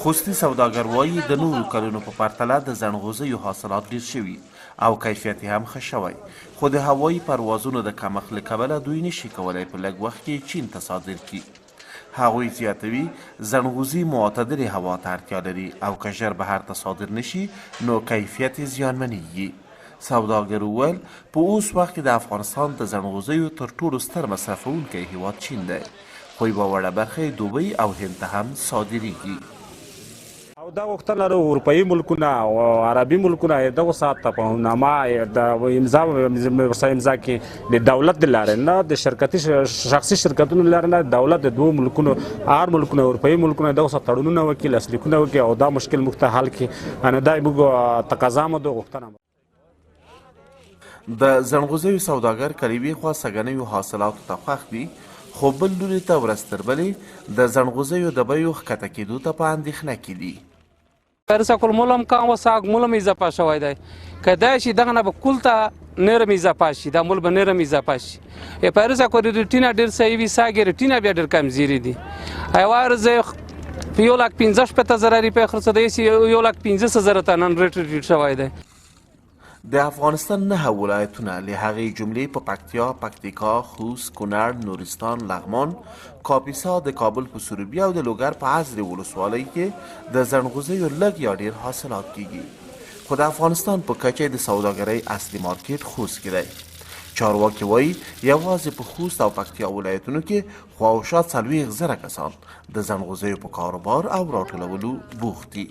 خوستي سوداګر وايي، د نورو کلونو په پرتله د زڼغوزیو حاصلات ډېر شوي او کیفیت یې هم ښه شوی، خو د هوایي پروازونو د کمښت له کبله دوی نه شي کولی په لږ وخت کې چین ته صادر کړي. هغوی زیاتوي، زڼغوزي معتدلې هوا ته اړتیا لري او که ژر بهر ته صادر نه شي، نو کیفیت یې زیانمنېږي. سوداګر وویل، په اوس وخت کې د افغانستان د زڼغوزیو تر ټولو ستر مصرفوونکی هېواد چین دی، خو یوه وړه برخه یې دوبۍ او هند ته هم صادرېږي. او دا غوښتنه لرو اروپایي ملکونه او عربي ملکونه دغه ساعت ته په نامه د امضا ورسره امضا کې د دولت د لارې نه، د شرکتي شخصي شرکتونو لارې نه، دولت د دوو ملکونو هر ملکونه اروپایي ملکونه دغه ساعت تړونونه وکړي، لاسلیکونه وکړي او دا مشکل موږ ته حل کړي. دا موږ تقاضا مو ده، غوښتنه مو. د زڼغوزیو سوداګر که له یوې خوا سږنیو حاصلاتو ته خوښ دي، خو بل لوري ته ورځ تر بلې د زڼغوزیو د بیو ښکته کېدو ته په اندېښنه کې دي. پرسه کول مولم کام و ساګ مولم اضافه شوی دی، کدای شي دغه نه به کول ته نرم اضافه شي، دا مول به نرم اضافه شي. پرسه کول ریټینا ډیر صحیح وي، ساګ ریټینا بیا ډیر کمزوري دي. ایوار زه په 1,65,000 روپۍ خرڅ دی، 1,05,000 ته نن ریټ ټیټ شوی دی. د افغانستان 9 ولایتونه له هغې جملې په پکتیا، پکتیکا، خوست، کونړ، نورستان، لغمان، کاپیسا، د کابل په سروبي او د لوګر په عزرې ولسوالۍ کې د زڼغوزیو لږ یا ډېر حاصلات کیږي، خو د افغانستان په کچه د سوداګرۍ اصلي مارکیټ خوست کې دی. چارواکي وایي یوازې په خوست او پکتیا ولایتونو کې خواوشا 40,000 کسان د زڼغوزیو په کاروبار او راټولولو بوخت دي.